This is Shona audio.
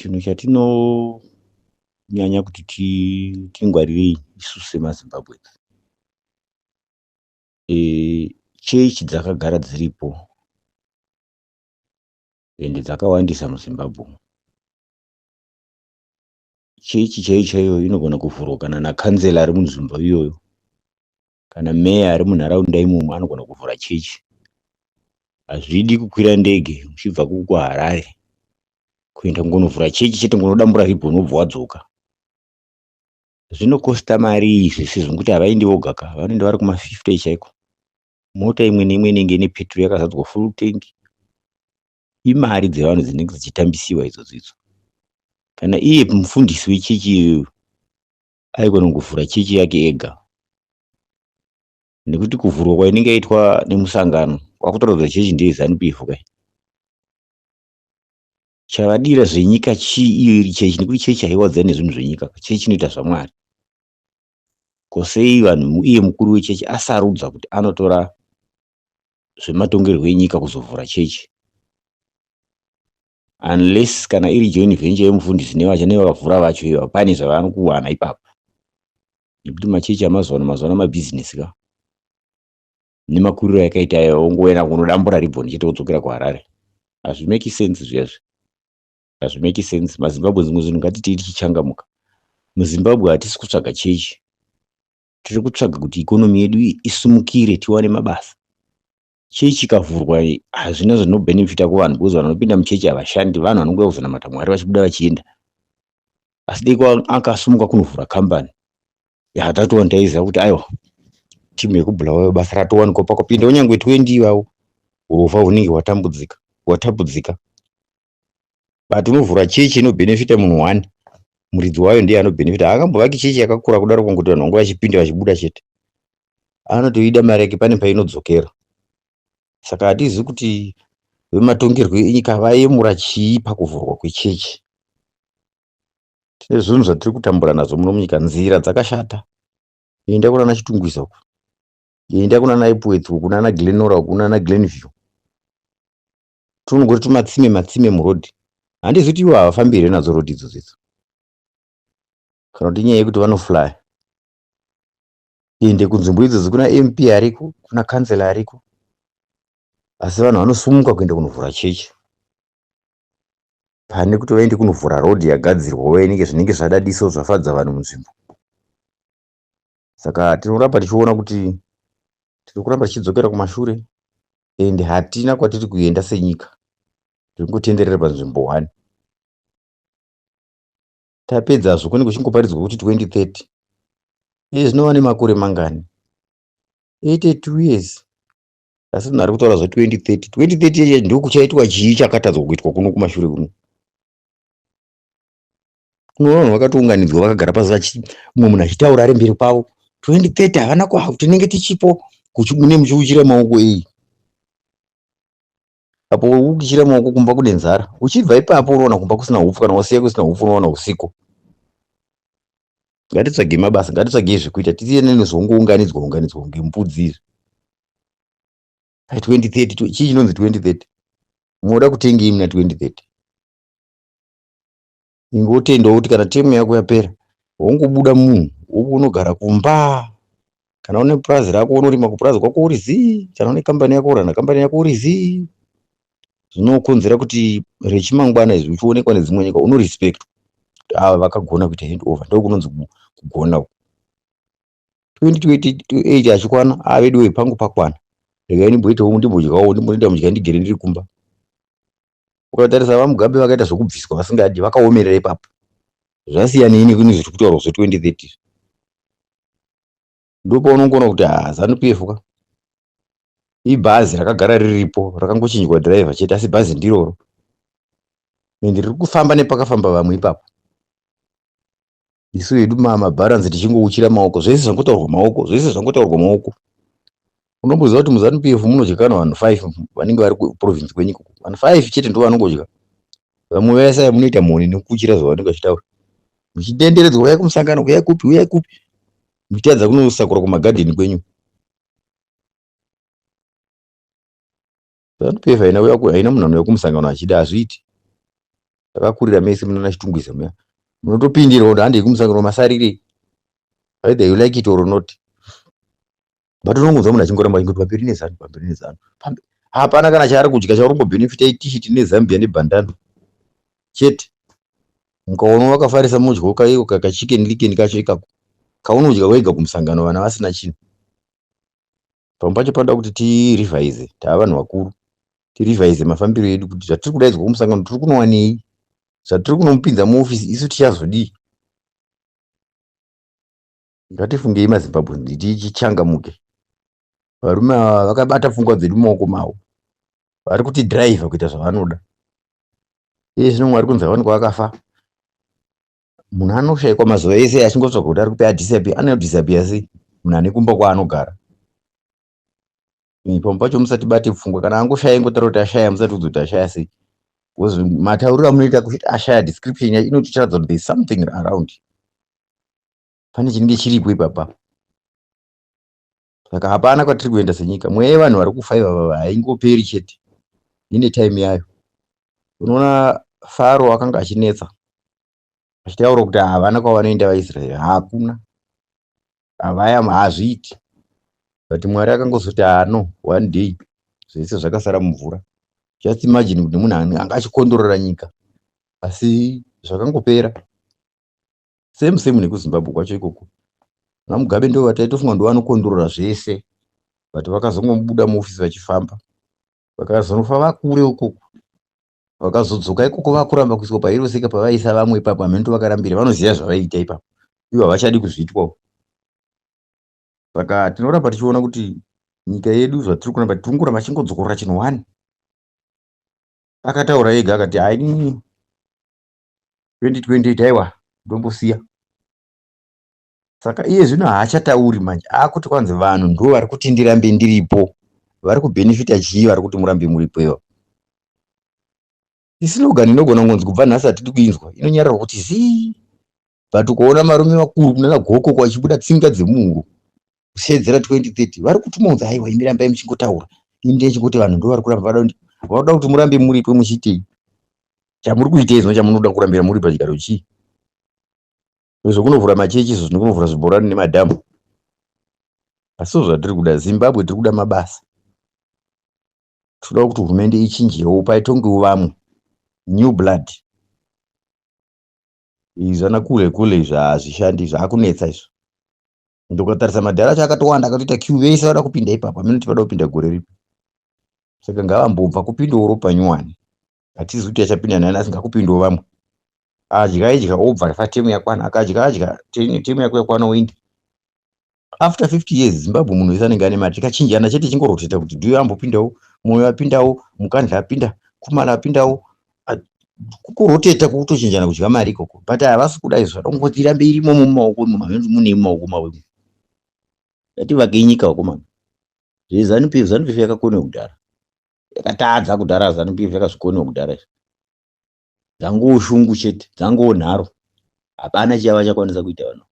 Chinhu chatinonyanya kuti tingwarirei isusu semaZimbabweans, chechi dzakagara dziripo ende dzakawandisa muZimbabwe. Chechi chaiyo chaiyo inogona kuvhurwa kana nakanzera ari munzvimbo iyoyo, kana meya ari munharaunda imomo anogona kuvhura chechi. Hazvidi kukwira ndege uchibva kuHarare kuenda kungonovhura chechi chete, ngonodambura ribhoni wobva wadzoka. Zvinokosta mari zvese zvekuti havaendi voga ka, vanoenda vari kuma50 chaiko. Mota imwe neimwe inenge ine peturu yakazadzwa full tank. Imari dzevanhu dzinenge dzichitambisiwa idzodzo idzo. Kana iye mufundisi wechechi iyoyo aigona kuvhura chechi yake ega, nekuti kuvhurwa kwainenge yaitwa nemusangano kwakutoratidza kuti chechi ndeye ZANU PF kai. Chavadira zvenyika chii iyo iri chechi? Nekuti chechi haiwadzani nezvinhu zvenyika, chechi inoita zvaMwari. Ko sei vanhu iye mukuru wechechi asarudza kuti anotora zvematongerwo enyika kuzovhura chechi? Unless kana iri joint venture yemufundisi nevakavhura vacho ivo, pane zvavari kuwana ipapo. Nekuti machechi amazuva ano, mazuva ano mabhizinesi ka, nemakuriro akaita ayo, ongoenda kunodambura ribhoni chete wodzokera kuHarare. Hazvimeki sense zviyazvi, hazvimeki sense. MaZimbabwe, zvimwe zvinhu ngatitei tichichangamuka. MuZimbabwe hatisi kutsvaga chechi, tiri kutsvaga kuti economy yedu isumukire, tiwane mabasa. Chechi ikavhurwa hazvina zvinobhenefita kuvanhu, because vanhu vanopinda muchechi havashandi, vanhu vanongouya kuzonamata Mwari vachibuda vachienda. Asi dei akasumuka kunovhura kambani yatatoona, taiziva kuti aiwa, timu yekuBulawayo basa ratowanikwa, pakupinda kunyange 20 ivavo, urovha hunenge hwatambudzika, hwatapudzika. But unovhura chechi inobhenefita munhu one, muridzi wayo ndiye anobhenefita. Haakambovaki chechi yakakura kudaro kungoti vanhu vange vachipinda vachibuda chete. Anotoida mari yake pane painodzokera. Saka hatizivi kuti vematongerwo enyika vayemura chii pakuvhurwa kwechechi. Tine zvinhu zvatiri kutambura nazvo muno munyika, nzira dzakashata. Enda kunana Chitungwiza uku, enda kunana Epworth uku, kunana Glenora uku, kunana Glenview, tunongori tumatsime matsime murodhi. Handizivi kuti ivo havafambi here nadzo rodhi idzodzo idzo, kana kuti inyaya yekuti vanoflya. Ende kunzvimbo idzodzo kuna MP ariko, kuna kanzela ariko, asi vanhu vanosumuka kuenda kunovhura chechi pane kuti vaende kunovhura rodhi yagadzirwawo inenge zvinenge zvadadisawo, zvafadza vanhu munzvimbo. Saka tinoramba tichiona kuti tiri kuramba tichidzokera kumashure ende hatina kwatiri kuenda senyika, tiri kungotenderera panzvimbo one. Tapedzazvo kune kuchingoparidzwa kuti 2030. Iye zvinova nemakore mangani? 82 years, asi munhu ari kutaura zva2030. 2030 yacho ndokuchaitwa chii chakatadzwa kuitwa kuno kumashure kuno? Kunoona vanhu vakatounganidzwa, vakagara pasi, mumwe munhu achitaura ari mberi kwavo, 2030 havana kwa tinenge tichipo, mune muchiuchira maoko ei apo uchiuchira maoko, kumba kune nzara. Uchibva ipapo unoona kumba kusina hupfu, kana wasiya kusina hupfu unoona usiku. Ngatitsvagei mabasa, ngatitsvagei zvekuita, tisiyane nezvongounganidzwa unganidzwa kunge mbudzi izvi. 2030 chii chinonzi 2030? Munoda kutengei muna 2030? Ingotendawo kuti kana temu yako yapera wongobuda munhu, unogara kumba. Kana une purazi rako, unorima kupurazi kwako uri zii. Kana une kambani yako, urana kambani yako uri zii. Zvinokonzera kuti rechimangwana izvi uchionekwa nedzimwe nyika, unorespectwa kuti ava vakagona kuita hand over. Ndokunonzi kugona uku. 2028 achikwana, a veduwe, pangu pakwana, regai ndimboitawo, ndimbodyawo, ndimbonoita mudya ndigere ndiri kumba. Ukatarisa VaMugabe vakaita zvokubviswa vasingadi, vakaomerera ipapo. Zvasiyanei nezviri kutaurwa zve2030? Ndopaunongoona kuti ha, ZANU PF ka ibhazi rakagara riripo, rakangochinjwa dhiraivha chete, asi bhazi ndiroro ende riri kufamba nepakafamba vamwe ipapo. Isu hedu mabharanzi tichingouchira maoko, zvese zvangotaurwa maoko, zvese zvangotaurwa maoko. Unomboziva kuti muZANU PF munodya kana vanhu 5 vanenge vari kuprovince kwenyika uko, vanhu 5 chete ndo vanongodya. Vamwe vese munoita mhoni nekuuchira zvavanenge vachitaura, muchitenderedzwa, uyai kumusangano, uyai kupi, uyai kupi, muchitadza kunosakura kumagadheni kwenyu. ZANU PF haina munhu anouya kumusangano achida, hazviiti. Takakurira mese munana Chitungwiza muya, munotopindirwa kuti handei kumusangano masarirei, either you like it or not. But unongonzwa munhu achingoramba achingoti pamberi neZANU, pamberi neZANU. Hapana kana chaari kudya chauri kungobhenefita, itishiti nezambia nebhandana chete. Mukaona wakafarisa mudyo kaiko kaChicken Licken kacho ikako kaunodya wega kumusangano, vana vasina chinhu. Pamwe pacho panoda kuti tirevise, tava vanhu vakuru, tirevise mafambiro edu kuti zvatiri kudaidzwa kumusangano tiri kunowanei, zvatiri kunomupinza muofisi isu tichazodii. Ngatifungei maZimbabwe, tichichangamuke. Varume ava vakabata pfungwa dzedu mumaoko mavo, vari kutidhiraivha kuita zvavanoda. Iye zvino Mwari kunzi awanikwa akafa, munhu anoshayikwa mazuva ese achingotsvaga kuti ari kupi, adisappear. Anodisappear sei munhu ane kumba kwaanogara? Pamwe pacho musatibate pfungwa. Kana angoshaya, ingotaura kuti ashaya, musati udza kuti ashaya sei, because matauriro amunoita kuti ashaya, description yacho inototaridza kuti there is something around, pane chinenge chiripo ipapa. Saka hapana kwatiri kuenda senyika. Mweya yevanhu vari kufa ivava haingoperi chete, ine time yayo. Unoona Faro akanga achinetsa achitaura kuti havana kwavanoenda vaIsraeri, hakuna havaya, hazviiti. But Mwari akangozoti hano, one day zvese zvakasara mumvura. Just imagine kuti munhu anga achikondorora nyika, asi zvakangopera. Same same nekuZimbabwe kwacho ikoko, vaMugabe ndo vataitofunga ndo vanokondorora zvese, but vakazongobuda muofisi vachifamba, vakazonofa vakure ukoko, vakazodzoka ikoko vakuramba kuiswa pairoseka pavaisa vamwe ipapo. Hameno vakarambira, vanoziva zvavaiita ipapo, ivo havachadi kuzviitwawo. Saka tinoramba tichiona kuti nyika yedu zvatiri kuramba, tiri kungoramba tichingodzokorora chinhu one. Akataura ega akati, "Hainini 2028 aiwa, ndombosiya." Saka iye zvino haachatauri manje, akuti kwanzi vanhu ndo vari kuti ndirambe ndiripo. Vari kubhenefita chii? Vari kuti murambe muripo ivo. Islogan inogona kungonzi kubva nhasi hatidi kuinzwa, inonyararwa kuti zii. But ukaona varume vakuru kunana Goko kwachibuda tsinga dzemuhuro kusedzera 2030, vari kutuma kunzi aiwa, imi rambai muchingotaura, ini ndechingoti vanhu ndo vari kuramba vada vanoda kuti murambe muripo. Muchiitei? Chamuri kuitei zvino chamunoda kurambira muri pachigaro chii? Zvokunovhura machechi izvo, zvinokunovhura zvibhorani nemadhamu, asiwo zvatiri kuda. Zimbabwe tiri kuda mabasa, tinoda kuti hurumende ichinjewo, paitongewo vamwe, new blood. Izvi zvana kule kule izvi hazvishandi, zvaakunetsa izvo. Ndokatarisa madhara acho akatowanda, akatoita queue, vese vada kupinda ipapo. Hameno kuti vada kupinda gore ripi. Saka ngavambobva kupindawo ropa nyuwani. Hatizi kuti achapinda nani, asi ngakupindawo vamwe. Adya idya obva fatemu yakwana, akadya adya temu yako yakwana, oenda. After 50 years Zimbabwe munhu wese anenge ane mari. Tikachinjana chete, chingoroteta kuti Dhuyo ambopindawo, Moyo apindawo, Mukandla apinda, Kumala apindawo, kuroteta kukutochinjana kudya mari ikoko. But havasi kuda izvo, vada kungoti irambe irimo mumaoko imomo. Hameno munei mumaoko mavo imomo. Ngativakei nyika, vakomana. ZveZANU PF, ZANU PF yakakoniwa kudhara, yakatadza kudhara. ZANU PF yakazvikoniwa kudhara izvi, dzangoo shungu chete, dzangoo nharo, hapana chiyava chakwanisa kuita vanhu.